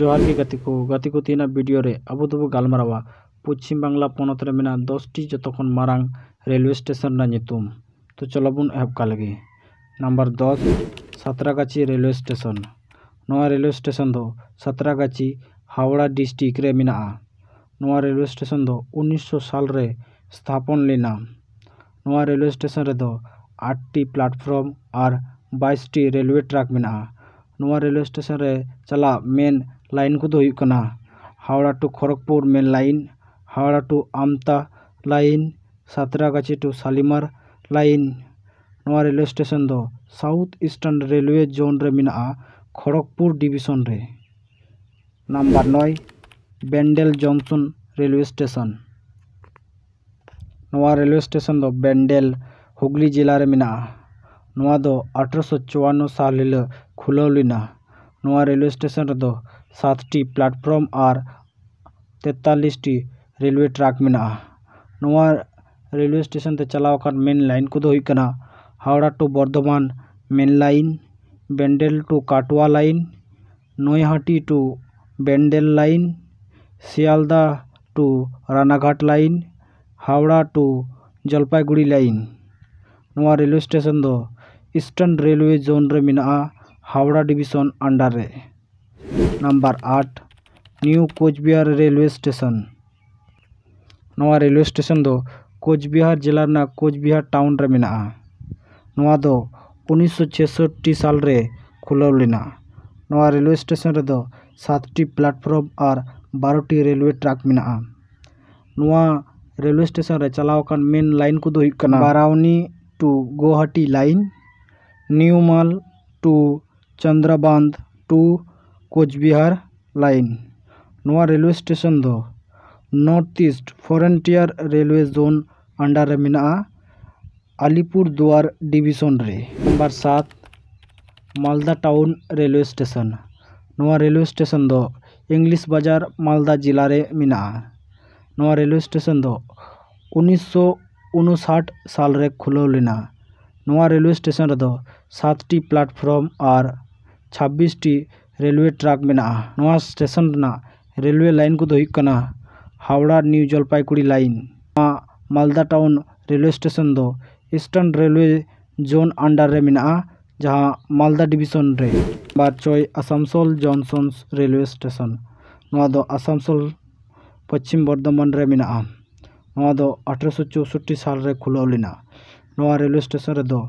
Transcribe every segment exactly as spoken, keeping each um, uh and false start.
ᱡᱚᱦᱟᱨ ᱜᱮ ᱜᱟᱛᱮ ᱠᱚ᱾ ᱜᱟᱛᱮ ᱠᱚ, ᱛᱮᱦᱮᱧᱟᱜ ᱵᱷᱤᱰᱤᱭᱳ ᱨᱮ ᱟᱵᱚ ᱫᱚᱵᱚ ᱜᱟᱞᱢᱟᱨᱟᱣᱟ ᱯᱚᱪᱷᱤᱢ ᱵᱟᱝᱞᱟ ᱯᱚᱱᱚᱛ ᱨᱮ ᱢᱮᱱᱟᱜ ᱫᱚᱥ ᱴᱤ ᱡᱚᱛᱚ ᱠᱷᱚᱱ ᱢᱟᱨᱟᱝ ᱨᱮᱞᱣᱮ ᱥᱴᱮᱥᱚᱱ ᱨᱮᱱᱟᱜ ᱧᱩᱛᱩᱢ᱾ ᱛᱚ ᱪᱚᱞᱚ ᱵᱚᱱ ᱮᱦᱚᱵ ᱠᱟᱜ ᱞᱮᱜᱮ᱾ ᱱᱟᱢᱵᱟᱨ ᱫᱚᱥ, ᱥᱟᱸᱛᱨᱟᱜᱟᱪᱷᱤ ᱨᱮᱞᱣᱮ ᱥᱴᱮᱥᱚᱱ᱾ ᱱᱚᱣᱟ ᱨᱮᱞᱣᱮ ᱥᱴᱮᱥᱚᱱ ᱫᱚ ᱥᱟᱸᱛᱨᱟᱜᱟᱪᱷᱤ, ᱦᱟᱣᱲᱟ ᱰᱤᱥᱴᱨᱤᱠᱴ ᱨᱮ ᱢᱮᱱᱟᱜᱼᱟ᱾ ᱱᱚᱣᱟ ᱨᱮᱞᱣᱮ ᱥᱴᱮᱥᱚᱱ ᱫᱚ ᱩᱱᱤᱥᱥᱚ ᱥᱟᱞ ᱨᱮ ᱥᱛᱷᱟᱯᱚᱱ ᱞᱮᱱᱟ᱾ ᱱᱚᱣᱟ ᱨᱮᱞᱣᱮ ᱥᱴᱮᱥᱚᱱ ᱨᱮᱫᱚ ᱟᱴ ᱴᱤ ᱯᱞᱟᱴᱯᱷᱨᱚᱢ ᱟᱨ ᱵᱟᱭᱤᱥ ᱴᱤ ᱨᱮᱞᱣᱮ ᱴᱨᱟᱠ ᱢᱮᱱᱟᱜᱼᱟ᱾ ᱱᱚᱣᱟ ᱨᱮᱞᱣᱮ ᱥᱴᱮᱥᱚᱱ ᱨᱮ ᱪᱟᱞᱟᱜ ᱢᱮᱱ ᱞᱟᱭᱤᱱ ᱠᱚᱫᱚ ᱦᱩᱭᱩᱜ ᱠᱟᱱᱟ Howrah to Kharagpur main line, Howrah to Amta line, Santragachi to Shalimar line. ᱱᱚᱣᱟ ᱨᱮᱞᱣᱮ ᱥᱴᱮᱥᱚᱱ ᱫᱚ ᱥᱟᱣᱩᱛᱷ ᱤᱥᱴᱟᱨᱱ ᱨᱮᱞᱣᱮ ᱡᱳᱱ ᱨᱮ ᱢᱮᱱᱟᱜᱼᱟ, ᱠᱷᱚᱲᱚᱜᱽᱯᱩᱨ ᱰᱤᱵᱤᱥᱚᱱ ᱨᱮ᱾ ᱱᱟᱢᱵᱟᱨ ᱱᱚᱭ, ᱵᱮᱱᱰᱮᱞ ᱡᱚᱱᱥᱚᱱ ᱨᱮᱞᱣᱮ ᱥᱴᱮᱥᱚᱱ᱾ ᱱᱚᱣᱟ ᱨᱮᱞᱣᱮ ᱥᱴᱮᱥᱚᱱ ᱫᱚ ᱵᱮᱱᱰᱮᱞ, ᱦᱩᱜᱽᱞᱤ ᱡᱮᱞᱟ ᱨᱮ ᱢᱮᱱᱟᱜᱼᱟ᱾ ᱱᱚᱣᱟ ᱫᱚ ᱟᱴᱷᱨᱚᱥᱚ ᱪᱩᱣᱟᱱᱱᱚ ᱥᱟᱞ ᱦᱤᱞᱳᱜ ᱠᱷᱩᱞᱟᱹᱣ ᱞᱮᱱᱟ᱾ ᱱᱚᱣᱟ ᱨᱮᱞᱣᱮ ᱥᱴᱮᱥᱚᱱ ᱨᱮᱫᱚ ᱥᱟᱛ ᱴᱤ ᱯᱞᱟᱴᱯᱷᱨᱚᱢ ᱟᱨ ᱛᱮᱛᱟᱞᱤᱥ ᱴᱤ ᱨᱮᱞᱣᱮ ᱴᱨᱟᱠ ᱢᱮᱱᱟᱜᱼᱟ᱾ ᱱᱚᱣᱟ ᱨᱮᱞᱣᱮ ᱥᱴᱮᱥᱚᱱ ᱛᱮ ᱪᱟᱞᱟᱣ ᱟᱠᱟᱱ ᱢᱮᱱ ᱞᱟᱭᱤᱱ ᱠᱚᱫᱚ ᱦᱩᱭᱩᱜ ᱠᱟᱱᱟ Howrah to Bardhaman main line, Bandel two ᱠᱟᱴᱣᱟ line, ᱱᱚᱭᱦᱟᱴᱤ two Bandel line, Sealdah two ᱨᱟᱱᱟᱜᱷᱟᱴ line, Howrah two Jalpaiguri line. ᱱᱚᱣᱟ ᱨᱮᱞᱣᱮ ᱥᱴᱮᱥᱚᱱ ᱫᱚ ᱤᱥᱴᱟᱨᱱ ᱨᱮᱞᱣᱮ ᱡᱳᱱ ᱨᱮ ᱢᱮᱱᱟᱜᱼᱟ, ᱦᱟᱣᱲᱟ ᱰᱤᱵᱤᱥᱚᱱ ᱟᱱᱰᱟᱨ ᱨᱮ᱾ ᱱᱟᱢᱵᱟᱨ ᱟᱴ, ᱱᱤᱭᱩ ᱠᱳᱪᱵᱤᱦᱟᱨ ᱨᱮᱞᱣᱮ ᱥᱴᱮᱥᱚᱱ᱾ ᱱᱚᱣᱟ ᱨᱮᱞᱣᱮ ᱥᱴᱮᱥᱚᱱ ᱫᱚ ᱠᱳᱪᱵᱤᱦᱟᱨ ᱡᱮᱞᱟ ᱨᱮᱱᱟᱜ ᱠᱳᱪᱵᱤᱦᱟᱨ ᱴᱟᱣᱩᱱ ᱨᱮ ᱢᱮᱱᱟᱜᱼᱟ᱾ ᱱᱚᱣᱟ ᱫᱚ ᱩᱱᱤᱥᱥᱚ ᱪᱷᱮᱥᱚᱴᱴᱤ ᱥᱟᱞ ᱨᱮ ᱠᱷᱩᱞᱟᱹᱣ ᱞᱮᱱᱟ᱾ ᱱᱚᱣᱟ ᱨᱮᱞᱣᱮ ᱥᱴᱮᱥᱚᱱ ᱨᱮᱫᱚ ᱥᱟᱛ ᱴᱤ ᱯᱞᱟᱴᱯᱷᱨᱚᱢ ᱟᱨ ᱵᱟᱨᱚ ᱴᱤ ᱨᱮᱞᱣᱮ ᱴᱨᱟᱠ ᱢᱮᱱᱟᱜᱼᱟ᱾ ᱱᱚᱣᱟ ᱨᱮᱞᱣᱮ ᱥᱴᱮᱥᱚᱱ ᱨᱮ ᱪᱟᱞᱟᱣ ᱟᱠᱟᱱ ᱢᱮᱱ ᱞᱟᱭᱤᱱ ᱠᱚᱫᱚ ᱦᱩᱭᱩᱜ ᱠᱟᱱᱟ ᱵᱟᱨᱟᱣᱱᱤ two Guwahati line, ᱱᱤᱭᱩᱢᱟᱞ two ᱪᱚᱱᱫᱨᱟᱵᱟᱸᱫᱷ two Cooch Behar line. ᱱᱚᱣᱟ ᱨᱮᱞᱣᱮ ᱥᱴᱮᱥᱚᱱ ᱫᱚ north east frontier railway zone under ᱨᱮ ᱢᱮᱱᱟᱜᱼᱟ, ᱟᱞᱤᱯᱩᱨ ᱫᱩᱣᱟᱨ ᱰᱤᱵᱤᱥᱚᱱ ᱨᱮ᱾ ᱱᱟᱢᱵᱟᱨ ᱥᱟᱛ, ᱢᱟᱞᱫᱟ ᱴᱟᱣᱩᱱ ᱨᱮᱞᱣᱮ ᱥᱴᱮᱥᱚᱱ᱾ ᱱᱚᱣᱟ ᱨᱮᱞᱣᱮ ᱥᱴᱮᱥᱚᱱ ᱫᱚ ᱤᱝᱞᱤᱥ ᱵᱟᱡᱟᱨ, ᱢᱟᱞᱫᱟ ᱡᱮᱞᱟ ᱨᱮ ᱢᱮᱱᱟᱜᱼᱟ᱾ ᱱᱚᱣᱟ ᱨᱮᱞᱣᱮ ᱥᱴᱮᱥᱚᱱ ᱫᱚ ᱩᱱᱤᱥᱥᱚ ᱩᱱᱩᱥᱟᱴ ᱥᱟᱞ ᱨᱮ ᱠᱷᱩᱞᱟᱹᱣ ᱞᱮᱱᱟ᱾ ᱱᱚᱣᱟ ᱨᱮᱞᱣᱮ ᱥᱴᱮᱥᱚᱱ ᱨᱮᱫᱚ ᱥᱟᱛ ᱴᱤ ᱯᱞᱟᱴᱯᱷᱨᱚᱢ ᱟᱨ ᱪᱷᱟᱵᱵᱤᱥ ᱴᱤ ᱨᱮᱞᱣᱮ ᱴᱨᱟᱠ ᱢᱮᱱᱟᱜᱼᱟ᱾ ᱱᱚᱣᱟ ᱥᱴᱮᱥᱚᱱ ᱨᱮᱱᱟᱜ ᱨᱮᱞᱣᱮ ᱞᱟᱭᱤᱱ ᱠᱚᱫᱚ ᱦᱩᱭᱩᱜ ᱠᱟᱱᱟ ᱦᱟᱣᱲᱟ ᱱᱤᱭᱩ ᱡᱚᱞᱯᱟᱭᱜᱩᱲᱤ ᱞᱟᱭᱤᱱ᱾ ᱱᱚᱣᱟ ᱢᱟᱞᱫᱟ ᱴᱟᱣᱩᱱ ᱨᱮᱞᱣᱮ ᱥᱴᱮᱥᱚᱱ ᱫᱚ ᱤᱥᱴᱟᱨᱱ ᱨᱮᱞᱣᱮ ᱡᱳᱱ ᱟᱱᱰᱟᱨ ᱨᱮ ᱢᱮᱱᱟᱜᱼᱟ, ᱡᱟᱦᱟᱸ ᱢᱟᱞᱫᱟ ᱰᱤᱵᱤᱥᱚᱱ ᱨᱮ᱾ ᱱᱟᱢᱵᱟᱨ ᱪᱷᱚᱭ, ᱟᱥᱟᱱᱥᱳᱞ ᱡᱚᱱᱥᱚᱱᱥ ᱨᱮᱞᱣᱮ ᱥᱴᱮᱥᱚᱱ᱾ ᱱᱚᱣᱟ ᱫᱚ ᱟᱥᱟᱱᱥᱳᱞ, ᱯᱚᱪᱷᱤᱢ ᱵᱚᱨᱫᱷᱚᱢᱟᱱ ᱨᱮ ᱢᱮᱱᱟᱜᱼᱟ᱾ ᱱᱚᱣᱟ ᱫᱚ ᱟᱴᱷᱨᱚᱥᱚ ᱪᱳᱥᱳᱴᱴᱤ ᱥᱟᱞ ᱨᱮ ᱠᱷᱩᱞᱟᱹᱣ ᱞᱮᱱᱟ᱾ ᱱᱚᱣᱟ ᱨᱮᱞᱣᱮ ᱥᱴᱮᱥᱚᱱ ᱨᱮᱫᱚ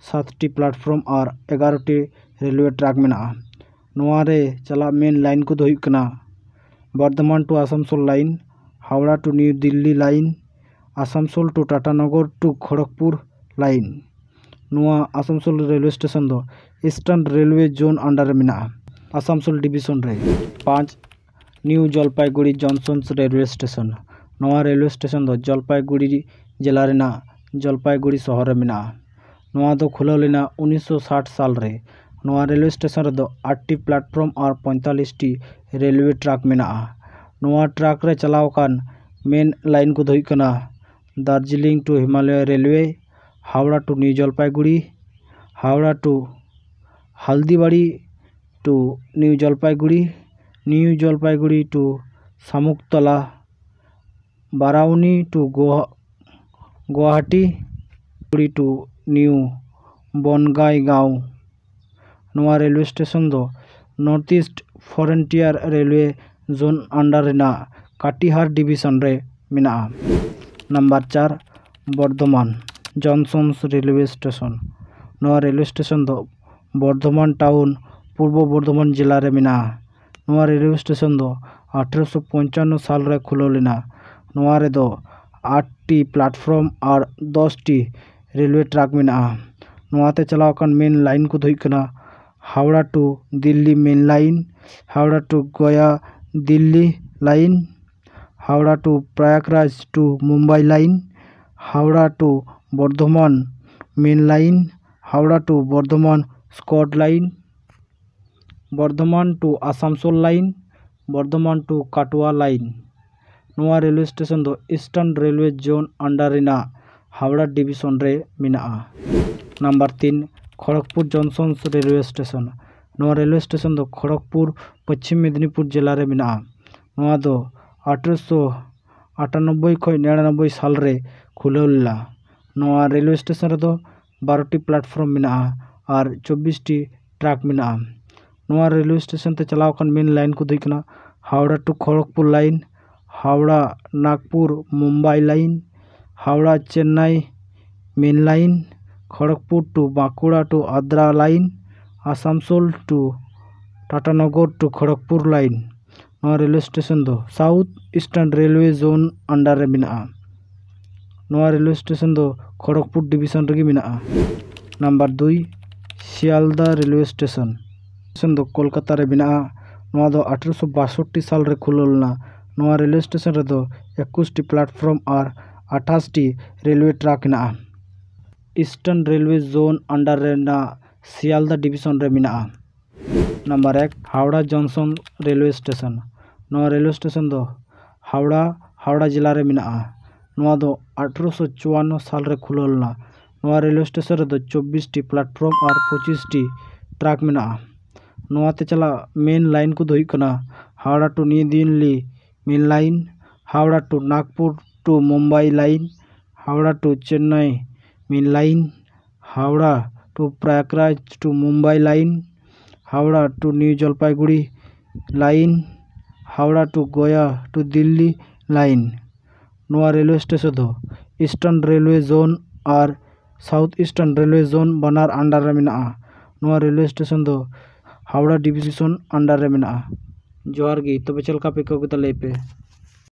ᱥᱟᱛᱴᱤ ᱯᱞᱟᱴᱯᱷᱨᱚᱢ ᱟᱨ ᱮᱜᱟᱨᱚᱴᱤ ᱨᱮᱞᱣᱮ ᱴᱨᱟᱠ ᱢᱮᱱᱟᱜᱼᱟ᱾ ᱱᱚᱣᱟ ᱨᱮ ᱪᱟᱞᱟᱜ ᱢᱮᱱ ᱞᱟᱭᱤᱱ ᱠᱚᱫᱚ ᱦᱩᱭᱩᱜ ᱠᱟᱱᱟ Bardhaman to Asansol line, Howrah to new Delhi line, Asansol to Tatanagar to Kharagpur line. ᱱᱚᱣᱟ ᱟᱥᱟᱱᱥᱳᱞ ᱨᱮᱞᱣᱮ ᱥᱴᱮᱥᱚᱱ ᱫᱚ ᱤᱥᱴᱟᱨᱱ ᱨᱮᱞᱣᱮ ᱡᱳᱱ ᱟᱱᱰᱟᱨ ᱨᱮ ᱢᱮᱱᱟᱜᱼᱟ, ᱟᱥᱟᱱᱥᱳᱞ ᱰᱤᱵᱤᱥᱚᱱ ᱨᱮ᱾ ᱯᱟᱸᱪ, ᱱᱤᱭᱩ ᱡᱚᱞᱯᱟᱭᱜᱩᱲᱤ ᱡᱚᱱᱥᱚᱱᱥ ᱨᱮᱞᱣᱮ ᱥᱴᱮᱥᱚᱱ᱾ ᱱᱚᱣᱟ ᱨᱮᱞᱣᱮ ᱥᱴᱮᱥᱚᱱ ᱫᱚ ᱡᱚᱞᱯᱟᱭᱜᱩᱲᱤ ᱡᱮᱞᱟ ᱨᱮᱱᱟᱜ ᱡᱚᱞᱯᱟᱭᱜᱩᱲᱤ ᱥᱚᱦᱚᱨ ᱨᱮ ᱢᱮᱱᱟᱜᱼᱟ᱾ ᱱᱚᱣᱟ ᱫᱚ ᱠᱷᱩᱞᱟᱹᱣ ᱞᱮᱱᱟ ᱩᱱᱤᱥᱥᱚ ᱥᱟᱴ ᱥᱟᱞ ᱨᱮ᱾ ᱱᱚᱣᱟ ᱨᱮᱞᱣᱮ ᱥᱴᱮᱥᱚᱱ ᱨᱮᱫᱚ ᱟᱴᱴᱤ ᱯᱞᱟᱴᱯᱷᱨᱚᱢ ᱟᱨ ᱯᱚᱸᱭᱛᱟᱞᱞᱤᱥᱴᱤ ᱨᱮᱞᱣᱮ ᱴᱨᱟᱠ ᱢᱮᱱᱟᱜᱼᱟ᱾ ᱱᱚᱣᱟ ᱴᱨᱟᱠ ᱨᱮ ᱪᱟᱞᱟᱣ ᱟᱠᱟᱱ ᱢᱮᱱ ᱞᱟᱭᱤᱱ ᱠᱚᱫᱚ ᱦᱩᱭᱩᱜ ᱠᱟᱱᱟ Darjeeling to Himalayan railway, Howrah to new Jalpaiguri, Howrah to Haldibari to new Jalpaiguri, new Jalpaiguri to Samuktala, Barauni to ᱜᱳᱦᱟ-, ᱜᱳᱦᱟᱴᱤ, ᱯᱩᱨᱤ ᱴᱩ ᱱᱤᱭᱩ ᱵᱚᱱᱜᱟᱭᱜᱟᱸᱣ᱾ ᱱᱚᱣᱟ ᱨᱮᱞᱣᱮ ᱥᱴᱮᱥᱚᱱ ᱫᱚ north east frontier railway zone under ᱨᱮᱱᱟᱜ ᱠᱟᱴᱤᱦᱟᱨ ᱰᱤᱵᱤᱥᱚᱱ ᱨᱮ ᱢᱮᱱᱟᱜᱼᱟ᱾ ᱱᱟᱢᱵᱟᱨ ᱪᱟᱨ, ᱵᱚᱨᱫᱷᱚᱢᱟᱱ ᱡᱚᱱᱥᱚᱱᱥ ᱨᱮᱞᱣᱮ ᱥᱴᱮᱥᱚᱱ᱾ ᱱᱚᱣᱟ ᱨᱮᱞᱣᱮ ᱥᱴᱮᱥᱚᱱ ᱫᱚ ᱵᱚᱨᱫᱷᱚᱢᱟᱱ ᱴᱟᱣᱩᱱ, ᱯᱩᱨᱵᱚ ᱵᱚᱨᱫᱷᱚᱢᱟᱱ ᱡᱮᱞᱟ ᱨᱮ ᱢᱮᱱᱟᱜᱼᱟ᱾ ᱱᱚᱣᱟ ᱨᱮᱞᱣᱮ ᱥᱴᱮᱥᱚᱱ ᱫᱚ ᱟᱴᱷᱨᱚᱥᱚ ᱯᱚᱧᱪᱟᱱᱱᱚ ᱥᱟᱞ ᱨᱮ ᱠᱷᱩᱞᱟᱹᱣ ᱞᱮᱱᱟ᱾ ᱱᱚᱣᱟ ᱨᱮᱫᱚ ᱟᱴᱴᱤ ᱯᱞᱟᱴᱯᱷᱨᱚᱢ ᱟᱨ ᱫᱚᱥᱴᱤ ᱨᱮᱞᱣᱮ ᱴᱨᱟᱠ ᱢᱮᱱᱟᱜᱼᱟ᱾ ᱱᱚᱣᱟᱛᱮ ᱪᱟᱞᱟᱣ ᱟᱠᱟᱱ ᱢᱮᱱ ᱞᱟᱭᱤᱱ ᱠᱚᱫᱚ ᱦᱩᱭᱩᱜ ᱠᱟᱱᱟ Howrah to Delhi main line, Howrah to Gaya Delhi line, Howrah to Prayagraj to Mumbai line, Howrah to Bardhaman main line, Howrah to Bardhaman ᱥᱠᱚᱴ line, Bardhaman to Asansol line, Bardhaman to Katwa line. ᱱᱚᱣᱟ ᱨᱮᱞᱣᱮ ᱥᱴᱮᱥᱚᱱ ᱫᱚ ᱤᱥᱴᱟᱨᱱ ᱨᱮᱞᱣᱮ ᱡᱳᱱ ᱟᱱᱰᱟᱨ ᱨᱮᱱᱟᱜ ᱦᱟᱣᱲᱟ ᱰᱤᱵᱤᱥᱚᱱ ᱨᱮ ᱢᱮᱱᱟᱜᱼᱟ᱾ ᱱᱟᱢᱵᱟᱨ ᱛᱤᱱ, ᱠᱷᱚᱲᱚᱜᱽᱯᱩᱨ ᱡᱚᱱᱥᱚᱱᱥ ᱨᱮᱞᱣᱮ ᱥᱴᱮᱥᱚᱱ᱾ ᱱᱚᱣᱟ ᱨᱮᱞᱣᱮ ᱥᱴᱮᱥᱚᱱ ᱫᱚ ᱠᱷᱚᱲᱚᱜᱽᱯᱩᱨ, ᱯᱚᱪᱷᱤᱢ ᱢᱮᱫᱽᱱᱤᱯᱩᱨ ᱡᱮᱞᱟ ᱨᱮ ᱢᱮᱱᱟᱜᱼᱟ᱾ ᱱᱚᱣᱟ ᱫᱚ ᱟᱴᱷᱨᱚᱥᱚ ᱟᱴᱟᱱᱚᱵᱵᱳᱭ ᱠᱷᱚᱱ ᱱᱤᱨᱟᱱᱚᱵᱵᱳᱭ ᱥᱟᱞ ᱨᱮ ᱠᱷᱩᱞᱟᱹᱣ ᱞᱮᱱᱟ᱾ ᱱᱚᱣᱟ ᱨᱮᱞᱣᱮ ᱥᱴᱮᱥᱚᱱ ᱨᱮᱫᱚ ᱵᱟᱨᱚ ᱴᱤ ᱯᱞᱟᱴᱯᱷᱚᱨᱢ ᱢᱮᱱᱟᱜᱼᱟ ᱟᱨ ᱪᱚᱵᱵᱤᱥ ᱴᱤ ᱴᱨᱟᱠ ᱢᱮᱱᱟᱜᱼᱟ᱾ ᱱᱚᱣᱟ ᱨᱮᱞᱣᱮ ᱥᱴᱮᱥᱚᱱ ᱛᱮ ᱪᱟᱞᱟᱣ ᱟᱠᱟᱱ ᱢᱮᱱ ᱞᱟᱭᱤᱱ ᱠᱚᱫᱚ ᱦᱩᱭᱩᱜ ᱠᱟᱱᱟ Howrah to Kharagpur line, Howrah Nagpur Mumbai line, Howrah Chennai main line, Kharagpur to Bankura to Adra line, Asansol to Tatanagar to Kharagpur line. ᱱᱚᱣᱟ ᱨᱮᱞᱣᱮ ᱥᱴᱮᱥᱚᱱ ᱫᱚ south eastern railway zone under ᱨᱮ ᱢᱮᱱᱟᱜᱼᱟ᱾ ᱱᱚᱣᱟ ᱨᱮᱞᱣᱮ ᱥᱴᱮᱥᱚᱱ ᱫᱚ ᱠᱷᱚᱲᱚᱜᱽᱯᱩᱨ ᱰᱤᱵᱤᱥᱚᱱ ᱨᱮᱜᱮ ᱢᱮᱱᱟᱜᱼᱟ᱾ ᱱᱟᱢᱵᱟᱨ ᱫᱩᱭ, ᱥᱤᱭᱟᱞᱫᱟ ᱨᱮᱞᱣᱮ ᱥᱴᱮᱥᱚᱱ᱾ ᱥᱴᱮᱥᱚᱱ ᱫᱚ ᱠᱳᱞᱠᱟᱛᱟ ᱨᱮ ᱢᱮᱱᱟᱜᱼᱟ᱾ ᱱᱚᱣᱟ ᱫᱚ ᱟᱴᱷᱨᱚᱥᱚ ᱵᱟᱥᱚᱴᱴᱤ ᱥᱟᱞ ᱨᱮ ᱠᱷᱩᱞᱟᱹᱣ ᱞᱮᱱᱟ᱾ ᱱᱚᱣᱟ ᱨᱮᱞᱣᱮ ᱥᱴᱮᱥᱚᱱ ᱨᱮᱫᱚ ᱮᱠᱩᱥ ᱴᱤ ᱯᱞᱟᱴᱯᱷᱚᱨᱢ ᱟᱨ ᱟᱴᱷᱟᱥ ᱴᱤ ᱨᱮᱞᱣᱮ ᱴᱨᱟᱠ ᱦᱮᱱᱟᱜᱼᱟ᱾ ᱤᱥᱴᱟᱨᱱ ᱨᱮᱞᱣᱮ ᱡᱳᱱ ᱟᱱᱰᱟᱨ ᱨᱮᱱᱟᱜ ᱥᱤᱭᱟᱞᱫᱟ ᱰᱤᱵᱤᱥᱚᱱ ᱨᱮ ᱢᱮᱱᱟᱜᱼᱟ᱾ ᱱᱟᱢᱵᱟᱨ ᱮᱠ, ᱦᱟᱣᱲᱟ ᱡᱚᱝᱥᱚᱱ ᱨᱮᱞᱣᱮ ᱥᱴᱮᱥᱚᱱ᱾ ᱱᱚᱣᱟ ᱨᱮᱞᱣᱮ ᱥᱴᱮᱥᱚᱱ ᱫᱚ ᱦᱟᱣᱲᱟ, ᱦᱟᱣᱲᱟ ᱡᱮᱞᱟ ᱨᱮ ᱢᱮᱱᱟᱜᱼᱟ᱾ ᱱᱚᱣᱟ ᱫᱚ ᱟᱴᱷᱨᱚᱥᱚ ᱪᱩᱣᱟᱱᱱᱚ ᱥᱟᱞ ᱨᱮ ᱠᱷᱩᱞᱟᱹᱣ ᱞᱮᱱᱟ᱾ ᱱᱚᱣᱟ ᱨᱮᱞᱣᱮ ᱥᱴᱮᱥᱚᱱ ᱨᱮᱫᱚ ᱪᱚᱵᱵᱤᱥ ᱴᱤ ᱯᱞᱟᱴᱯᱷᱚᱨᱢ ᱟᱨ ᱯᱚᱸᱪᱤᱥ ᱴᱤ ᱴᱨᱟᱠ ᱢᱮᱱᱟᱜᱼᱟ᱾ ᱱᱚᱣᱟ ᱛᱮ ᱪᱟᱞᱟᱜ ᱢᱮᱱ ᱞᱟᱭᱤᱱ ᱠᱚᱫᱚ ᱦᱩᱭᱩᱜ ᱠᱟᱱᱟ Howrah to new Delhi main line, Howrah to Nagpur to Mumbai line, Howrah to Chennai main line, Howrah to Prayagraj to Mumbai line, Howrah to new Jalpaiguri line, Howrah to Gaya to Delhi line. ᱱᱚᱣᱟ ᱨᱮᱞᱣᱮ ᱥᱴᱮᱥᱚᱱ ᱫᱚ ᱤᱥᱴᱟᱨᱱ ᱨᱮᱞᱣᱮ ᱡᱳᱱ ᱟᱨ ᱥᱟᱣᱩᱛᱷ ᱤᱥᱴᱟᱨᱱ ᱨᱮᱞᱣᱮ ᱡᱳᱱ ᱵᱟᱱᱟᱨ ᱟᱱᱰᱟᱨ ᱨᱮ ᱢᱮᱱᱟᱜᱼᱟ᱾ ᱱᱚᱣᱟ ᱨᱮᱞᱣᱮ ᱥᱴᱮᱥᱚᱱ ᱫᱚ Howrah ᱰᱤᱵᱤᱥᱚᱱ under ᱨᱮ ᱢᱮᱱᱟᱜᱼᱟ᱾ ᱡᱚᱦᱟᱨ ᱜᱮ, ᱛᱚᱵᱮ ᱪᱮᱫ ᱞᱮᱠᱟ ᱯᱮ ᱟᱹᱭᱠᱟᱹᱣ ᱠᱮᱫᱟ ᱞᱟᱹᱭ ᱯᱮ᱾